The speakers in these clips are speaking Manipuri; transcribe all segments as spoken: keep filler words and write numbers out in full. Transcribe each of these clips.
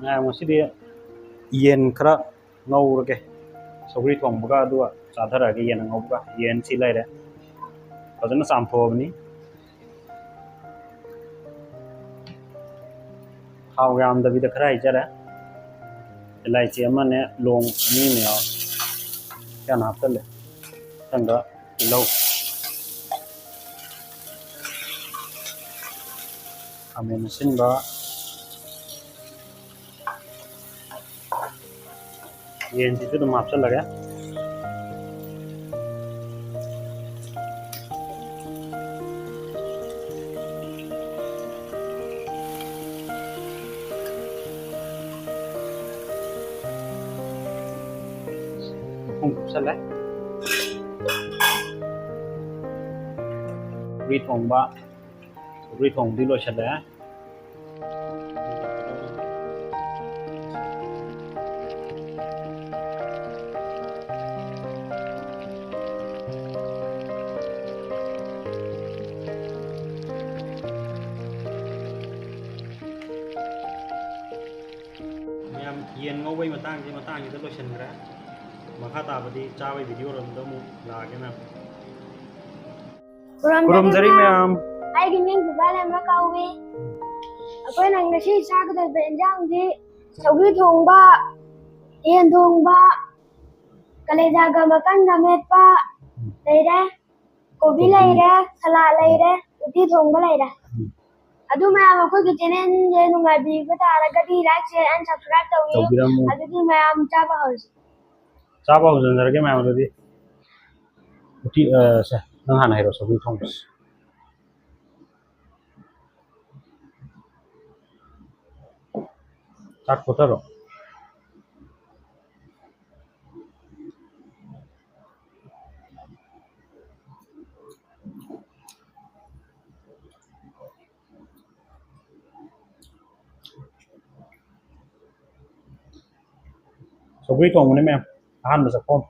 ꯉꯁꯤꯗꯤ ꯌꯦꯟ ꯈꯔ ꯉꯧꯔꯒꯦ, ꯁꯧꯒ꯭ꯔꯤ ꯊꯣꯡꯕꯒ ꯑꯗꯨꯒ ꯆꯥꯊꯔꯛꯑꯒꯦ꯫ ꯌꯦꯟ ꯑꯉꯧꯕꯒ꯫ ꯌꯦꯟ ꯁꯤ ꯂꯩꯔꯦ, ꯐꯖꯅ ꯆꯥꯝꯊꯣꯛꯑꯕꯅꯤ꯫ ꯊꯥꯎ ꯌꯥꯝꯗꯕꯤꯗ ꯈꯔ ꯍꯩꯖꯔꯦ꯫ ꯏꯂꯥꯏꯆꯤ ꯑꯃꯅꯦ, ꯂꯣꯡ ꯑꯅꯤꯅꯦ ꯌꯥꯎꯔꯦ꯫ ꯌꯥꯝꯅ ꯍꯥꯞꯆꯜꯂꯦ꯫ ꯃꯊꯪꯗ ꯇꯤꯜꯍꯧ, ꯈꯥꯃꯦꯟ ꯑꯁꯤꯟꯕ, ꯌꯦꯟꯁꯤꯁꯨ ꯑꯗꯨꯝ ꯍꯥꯞꯆꯜꯂꯒꯦ꯫ ꯃꯈꯨꯝ ꯀꯨꯞꯁꯜꯂꯦ꯫ ꯁꯧꯒ꯭ꯔꯤ ꯊꯣꯡꯕ, ꯁꯧꯒ꯭ꯔꯤ ꯊꯣꯡꯕꯗꯤ ꯂꯣꯏꯁꯜꯂꯦ꯫ ꯃꯌꯥꯝ, ꯌꯦꯟ ꯉꯧꯕꯒꯤ ꯃꯇꯥꯡꯁꯤ ꯃꯇꯥꯡꯁꯤꯗ ꯂꯣꯏꯁꯤꯟꯈ꯭ꯔꯦ꯫ ꯃꯈꯥ ꯇꯥꯕꯗꯤ ꯆꯥꯕꯒꯤ ꯚꯤꯗꯤꯑꯣꯔꯣꯝꯗ ꯑꯃꯨꯛ ꯂꯥꯛꯑꯒꯦ ꯃꯌꯥꯝ꯫ ꯈꯨꯔꯨꯝꯖꯔꯤ ꯃꯌꯥꯝ꯫ ꯑꯩꯒꯤ ꯃꯤꯡ ꯕꯤꯕꯥꯂꯦꯝꯕ ꯀꯧꯏ꯫ ꯑꯩꯈꯣꯏꯅ ꯉꯁꯤ ꯆꯥꯒꯗꯧꯔꯤꯕ ꯏꯟꯖꯥꯡꯗꯤ ꯁꯧꯒ꯭ꯔꯤ ꯊꯣꯡꯕ, ꯌꯦꯟ ꯊꯣꯡꯕ, ꯀꯂꯦꯖꯥꯒ ꯃꯀꯟꯒ ꯃꯦꯠꯄ ꯂꯩꯔꯦ, ꯀꯣꯕꯤ ꯀꯣꯕꯤ꯫ ꯂꯩꯔꯦ, ꯁꯂꯥꯗ ꯂꯩꯔꯦ, ꯎꯇꯤ ꯊꯣꯡꯕ ꯂꯩꯔꯦ꯫ ꯎꯝ꯫ ꯑꯗꯨ ꯃꯌꯥꯝ ꯑꯩꯈꯣꯏꯒꯤ ꯆꯦꯅꯦꯜꯁꯦ ꯅꯨꯡꯉꯥꯏꯕꯤꯕ ꯇꯥꯔꯒꯗꯤ like, share and subscribe ꯇꯧꯕꯤꯌꯨ꯫ ꯇꯧꯕꯤꯔꯝꯃꯨ꯫ ꯑꯗꯨꯗꯤ ꯃꯌꯥꯝ ꯆꯥꯕ ꯍꯧꯔꯁꯤ꯫ ꯆꯥꯕ ꯍꯧꯖꯤꯟꯖꯔꯒꯦ ꯃꯌꯥꯝ ꯑꯗꯨꯗꯤ꯫ ꯎꯇꯤ, ꯑ, ꯁꯦ, ꯅꯪ ꯍꯥꯟꯅ ꯍꯥꯏꯔꯛꯑꯣ, ꯁꯧꯒ꯭ꯔꯤ ꯊꯣꯡꯕꯁꯦ꯫ ꯆꯥꯛ ꯀꯣꯠꯊꯔꯣ꯫ ꯁꯧꯒ꯭ꯔꯤ ꯊꯣꯡꯕꯅꯦ ꯃꯌꯥꯝ, ꯑꯍꯥꯟꯕ ꯆꯥꯛꯈꯣꯝ꯫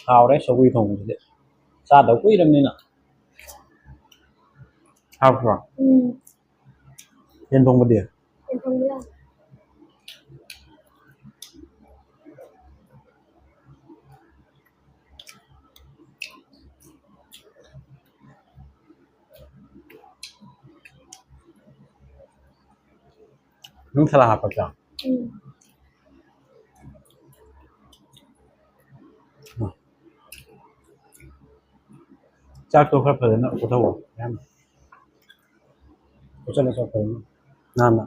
ꯍꯥꯎꯔꯦ ꯁꯧꯒ꯭ꯔꯤ ꯊꯣꯡꯕꯁꯤꯗꯤ꯫ ꯆꯥꯗꯕ ꯀꯨꯏꯔꯕꯅꯤꯅ꯫ ꯍꯥꯎꯕ꯭ꯔꯣ? ꯎꯝ꯫ ꯌꯦꯟ ꯊꯣꯡꯕꯗꯤ? ꯌꯦꯟ ꯊꯣꯡꯕ ꯌꯥꯝ ꯅꯨꯡ ꯊꯥꯂ ꯍꯥꯞꯄꯛꯇ꯭ꯔꯥ? ꯎꯝ꯫ ꯆꯥꯛꯇꯣ ꯈꯔ ꯐꯖꯅ ꯀꯣꯊꯧꯑꯣ꯫ ꯃꯌꯥꯝ ꯀꯣꯠꯁꯜꯂ ꯆꯥꯎ ꯐꯖꯅ ꯅꯥꯟꯅ꯫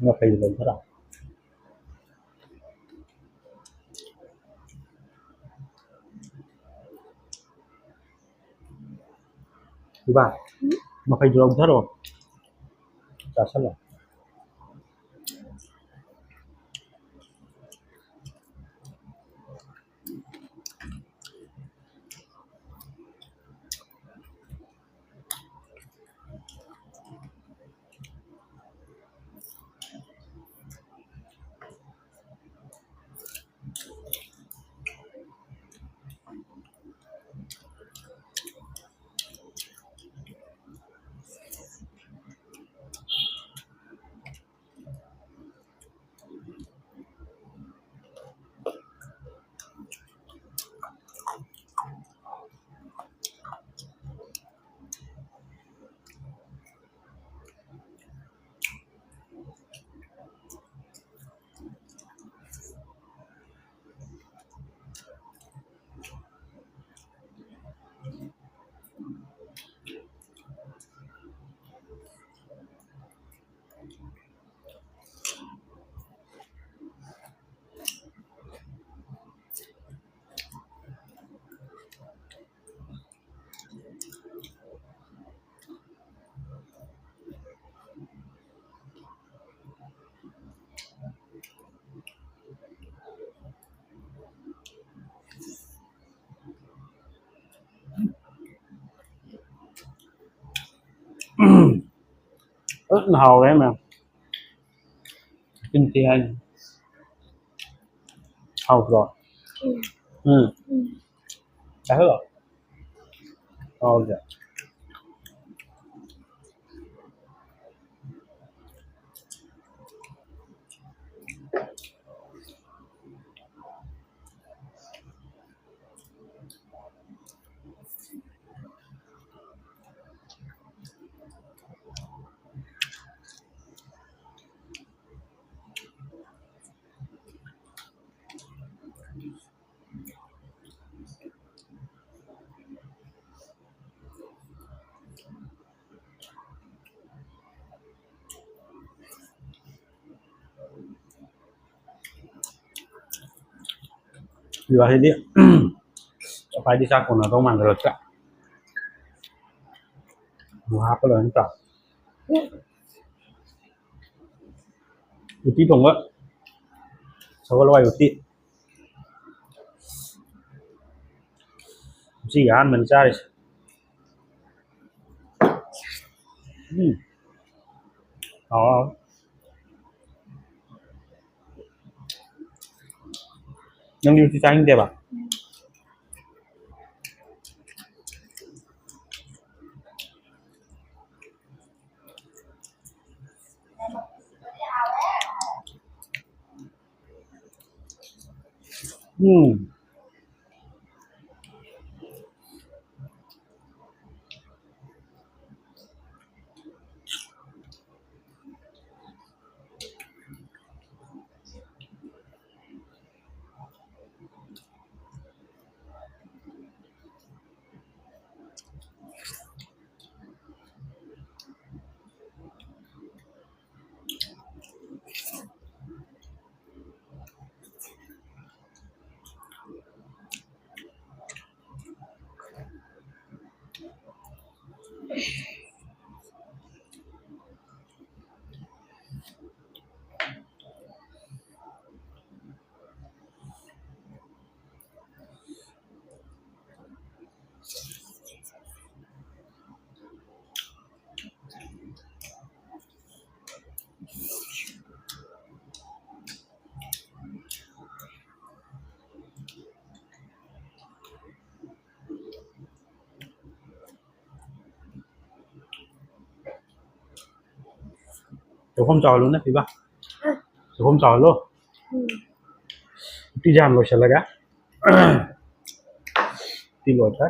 ꯉꯥꯐꯩꯗꯣ ꯂꯧꯊꯔꯣ꯫ ꯏꯕꯥ, ꯉꯥꯐꯩꯗꯣ ꯂꯧꯊꯔꯣ꯫ ꯆꯥꯁꯜꯂꯣ꯫ ꯐꯖꯅ ꯍꯥꯎꯔꯦ ꯃꯌꯥꯝ꯫ ꯆꯤꯟ ꯊꯤ ꯍꯥꯏꯅꯤ꯫ ꯍꯥꯎꯇ꯭ꯔꯣ? ꯎꯝ꯫ ꯎꯝ꯫ ꯎꯝ꯫ ꯆꯥꯁꯜꯂꯣ꯫ ꯍꯥꯎꯗ꯭ꯔꯥ? ꯁꯤꯗꯤ ꯆꯐꯥꯏꯗꯤ ꯆꯥꯛ ꯀꯣꯟꯅꯗꯧ ꯃꯥꯟꯁꯤꯜꯂꯛꯇ꯭ꯔꯦ꯫ ꯑꯃꯨꯛ ꯍꯥꯞꯄ ꯂꯣꯏꯔꯦ ꯅꯠꯇ꯭ꯔꯥ? ꯎꯇꯤ ꯊꯣꯡꯕ, ꯁꯒꯣꯜ ꯍꯋꯥꯏ ꯎꯇꯤ꯫ ꯉꯁꯤꯒꯤ ꯑꯍꯥꯟꯕꯅꯤ ꯆꯥꯔꯤꯁꯦ꯫ ꯎꯝ꯫ ꯍꯥꯎ, ꯍꯥꯎ꯫ ꯅꯪꯗꯤ ꯎꯇꯤ ꯆꯥꯅꯤꯡꯗꯦꯕ? ꯎꯝ꯫ ꯆꯥꯛꯈꯨꯝ ꯆꯥꯎꯍꯜꯂꯨꯅꯦ ꯄꯤꯕ꯫ ꯆꯥꯛꯈꯨꯝ ꯆꯥꯎꯍꯜꯂꯨ꯫ ꯎꯇꯤꯁꯦ ꯍꯥꯟꯅ ꯂꯣꯏꯁꯤꯜꯂꯒ꯫ ꯎꯇꯤ ꯂꯣꯏꯈ꯭ꯔꯦ꯫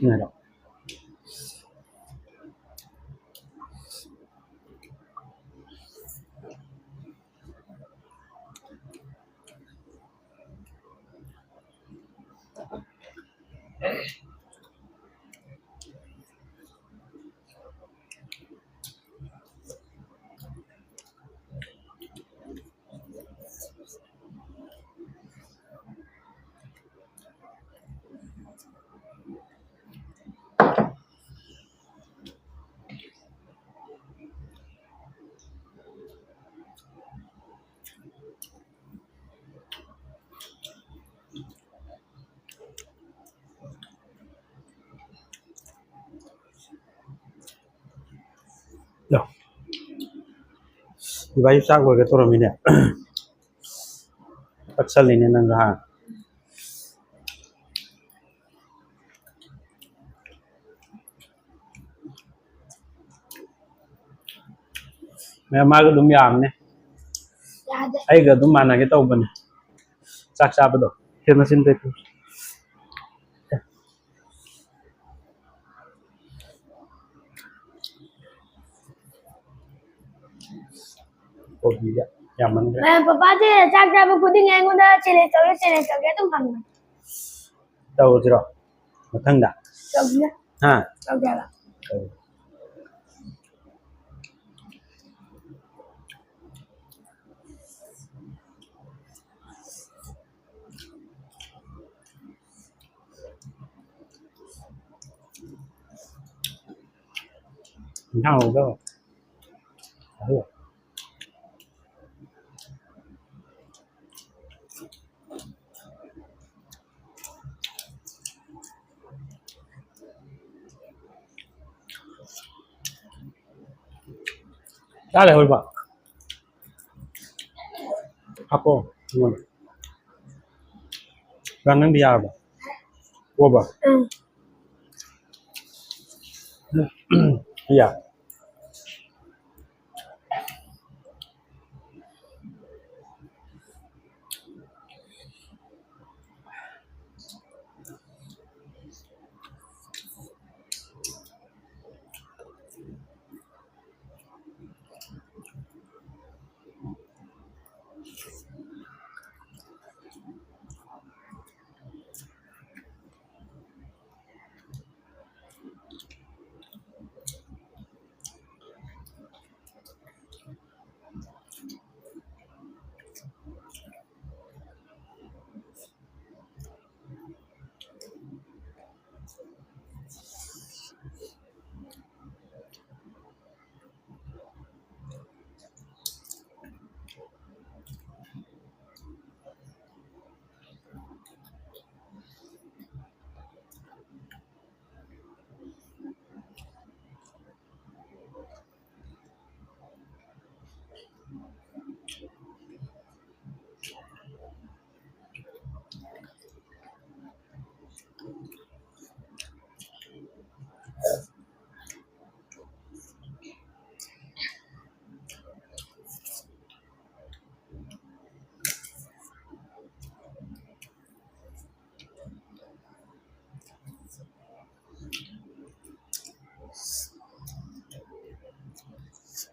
ꯉꯥꯏꯔꯣ꯫ ꯏꯕꯥꯏ ꯆꯥꯛ ꯂꯣꯏꯒꯦ ꯇꯧꯔꯝꯃꯤꯅꯦ꯫ ꯇꯛꯁꯜꯂꯤꯅꯦ ꯅꯪꯒ ꯍꯥ꯫ ꯃꯌꯥꯝ ꯃꯥꯒ ꯑꯗꯨꯝ ꯌꯥꯝꯅꯦ꯫ ꯌꯥꯗꯦ꯫ ꯑꯩꯒ ꯑꯗꯨꯝ ꯃꯥꯟꯅꯒꯦ ꯇꯧꯕꯅꯦ꯫ ꯆꯥꯛ ꯆꯥꯕꯗꯣ꯫ ꯁꯦ ꯃꯆꯤꯟ ꯇꯦꯛꯄ꯫ ꯀꯣꯕꯤꯒ ꯌꯥꯝꯃꯟꯈ꯭ꯔꯦ꯫ ꯃꯌꯥꯝ ꯄꯄꯥꯁꯦ ꯆꯥꯛ ꯆꯥꯕ ꯈꯨꯗꯤꯡꯒꯤ ꯑꯩꯉꯣꯟꯗ challenge ꯇꯧꯒꯦ, challenge ꯇꯧꯒꯦ ꯑꯗꯨꯝ ꯍꯪꯉꯦ꯫ ꯇꯧꯔꯁꯤꯔꯣ? ꯃꯊꯪꯗ? ꯇꯧꯁꯤꯅꯦ꯫ ꯍꯥ? ꯇꯧꯁꯦ ꯍꯥꯏꯕ꯫ ꯇꯧ꯫ ꯏꯟꯁꯥꯡ ꯍꯥꯎꯕ꯭ꯔꯣ? ꯑꯗꯨ꯫ ꯆꯥ ꯂꯩꯍꯧꯔꯤꯕ? ꯍꯥꯞꯄꯣ ꯑꯩꯉꯣꯟꯗ꯫ ꯔꯥ, ꯅꯪꯗꯤ ꯌꯥꯔꯕꯣ? ꯑꯣꯕ? ꯎꯝ꯫ ꯌꯥ꯫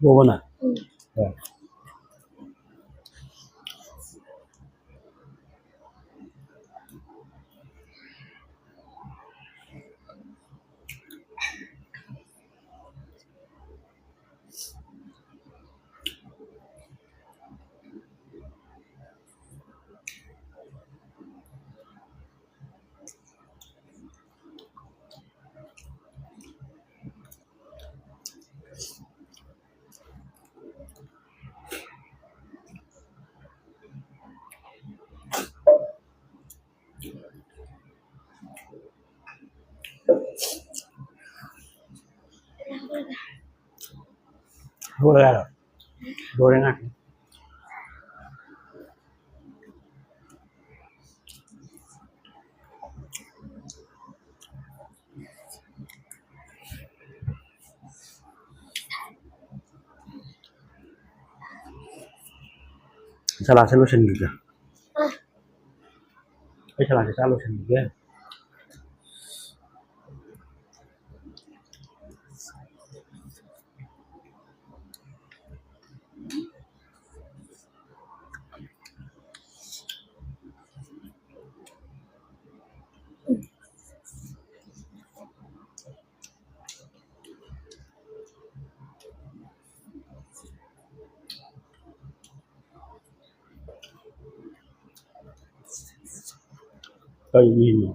ꯂꯣꯏꯔꯕꯣ ꯅꯪ? ꯎꯝ꯫ ꯍꯣꯏ꯫ ꯂꯣꯏꯔꯦ ꯍꯥꯏꯔꯣ? ꯂꯣꯏꯔꯦ ꯉꯥꯏꯈꯣ꯫ ꯁꯂꯥꯠꯁꯦ ꯂꯣꯏꯁꯤꯟꯈꯤꯒꯦ꯫ ꯑꯩ ꯁꯂꯥꯠꯁꯦ ꯆꯥ ꯂꯣꯏꯁꯤꯟꯈꯤꯒꯦ꯫ ꯀꯔꯤ ꯏꯅꯣ?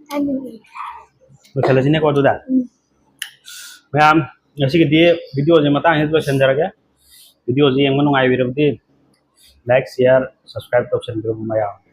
ꯆꯥꯅꯤꯡꯉꯦ꯫ ꯂꯣꯏꯁꯤꯜꯂꯁꯤꯅꯦꯀꯣ ꯑꯗꯨꯗ? ꯎꯝ꯫ ꯃꯌꯥꯝ, ꯉꯁꯤꯒꯤꯗꯤ videoꯁꯦ ꯃꯇꯥꯡꯁꯤꯗ ꯂꯣꯏꯁꯤꯟꯖꯔꯒꯦ꯫ Videoꯁꯦ ꯌꯦꯡꯕ ꯅꯨꯡꯉꯥꯏꯕꯤꯔꯕꯗꯤ like, share, subscribe ꯇꯧꯁꯟꯕꯤꯔꯝꯃꯨ ꯃꯌꯥꯝ꯫